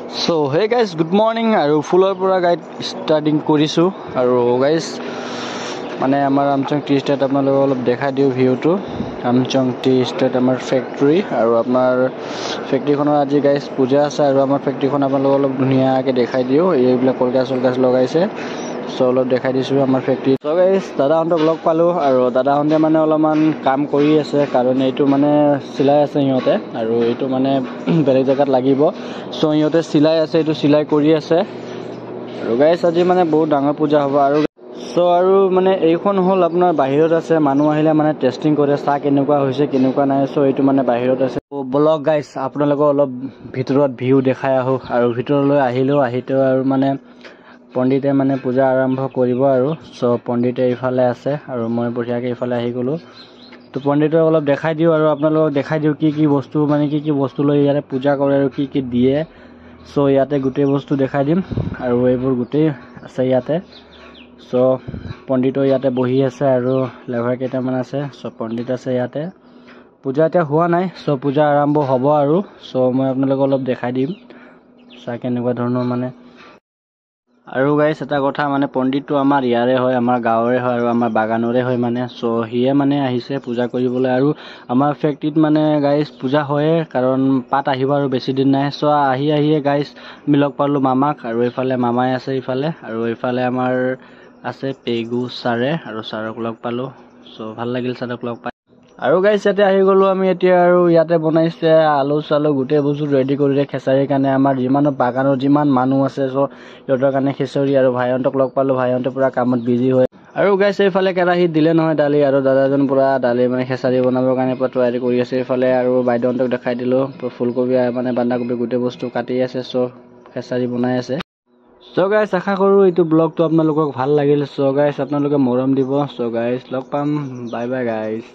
So hey guys, good morning. আৰু ফুলৰ পৰা গাইড ষ্টাৰ্টিং কৰিছোঁ। আৰু গাইজ, মানে আমাৰ আমচং টি ষ্টেট আপোনালোকক অলপ দেখাই দিওঁ ভিউটো। আমচং টি ষ্টেট আমাৰ ফেক্টৰী, আৰু আপোনাৰ ফেক্টৰীখনৰ আজি গাইজ পূজা আছে। আৰু আমাৰ ফেক্টৰীখন আপোনালোকক অলপ ধুনীয়াকৈ দেখাই দিওঁ। এইবিলাক কলগছ চলগছ লগাইছে, চ' অলপ দেখাই দিছোঁ আমাৰ ফেক্টৰী। চ' গাইজ, দাদাহঁতক লগ পালোঁ আৰু দাদাহঁতে মানে অলপমান কাম কৰি আছে, কাৰণ এইটো মানে চিলাই আছে সিহঁতে, আৰু এইটো মানে বেলেগ জেগাত লাগিব। চ' সিহঁতে চিলাই আছে, এইটো চিলাই কৰি আছে। আৰু গাইজ, আজি মানে বহুত ডাঙৰ পূজা হ'ব। আৰু চ' আৰু মানে এইখন হ'ল আপোনাৰ বাহিৰত আছে, মানুহ আহিলে মানে টেষ্টিং কৰে চাহ কেনেকুৱা হৈছে, কেনেকুৱা নাই। চ' এইটো মানে বাহিৰত আছে। বলক গাইজ, আপোনালোকক অলপ ভিতৰত ভিউ দেখাই আহোঁ। আৰু ভিতৰলৈ আহিলেও আহিতেও আৰু মানে পণ্ডিতে মানে পূজা আৰম্ভ কৰিব। আৰু চ' পণ্ডিতে ইফালে আছে আৰু মই বঢ়িয়াকৈ ইফালে আহি গ'লোঁ। তো পণ্ডিতক অলপ দেখাই দিওঁ আৰু আপোনালোকক দেখাই দিওঁ কি কি বস্তু, মানে কি কি বস্তু লৈ ইয়াতে পূজা কৰে আৰু কি কি দিয়ে। চ' ইয়াতে গোটেই বস্তু দেখাই দিম, আৰু এইবোৰ গোটেই আছে ইয়াতে। চ' পণ্ডিতো ইয়াতে বহি আছে আৰু লেভাৰ কেইটামান আছে। চ' পণ্ডিত আছে ইয়াতে। পূজা এতিয়া হোৱা নাই, চ' পূজা আৰম্ভ হ'ব। আৰু চ' মই আপোনালোকক অলপ দেখাই দিম চাহ কেনেকুৱা ধৰণৰ মানে। আৰু গাইছ, এটা কথা, মানে পণ্ডিতটো আমাৰ ইয়াৰে হয়, আমাৰ গাঁৱৰে হয় আৰু আমাৰ বাগানৰে হয় মানে। চ' সিয়ে মানে আহিছে পূজা কৰিবলৈ। আৰু আমাৰ ফেক্টৰীত মানে গাইছ পূজা হয়ে, কাৰণ পাত আহিব আৰু বেছি দিন নাই। চ' আহি আহিয়ে গাইছ আমি লগ পালোঁ মামাক, আৰু এইফালে মামাই আছে ইফালে, আৰু এইফালে আমাৰ আছে পেগু ছাৰে, আৰু ছাৰক লগ পালোঁ। চ' ভাল লাগিল ছাৰক লগ পাই। আৰু গাইছ, ইয়াতে আহি গ'লোঁ আমি এতিয়া, আৰু ইয়াতে বনাইছে আলু চালু গোটেই বস্তু ৰেডি কৰিলে খেচাৰীৰ কাৰণে। আমাৰ যিমানো বাগানৰ যিমান মানুহ আছে, চ' সিহঁতৰ কাৰণে খিচৰি। আৰু ভাইহঁতক লগ পালোঁ, ভাইহঁতে পূৰা কামত বিজি হয়। আৰু গাইছ, এইফালে কেৰাহীত দিলে নহয় দালি, আৰু দাদাজন পূৰা দালি মানে খেচাৰী বনাবৰ কাৰণে পূৰা তৈয়াৰী কৰি আছে এইফালে। আৰু বাইদেউহঁতক দেখাই দিলোঁ, ফুলকবি মানে বন্ধাকবি গোটেই বস্তু কাটি আছে, চ' খেচাৰী বনাই আছে। চ' গাইছ, আশা কৰোঁ এইটো ব্লগটো আপোনালোকক ভাল লাগিল। চ' গাইছ, আপোনালোকে মৰম দিব। চ' গাইছ, লগ পাম, বাই বাই গাইছ।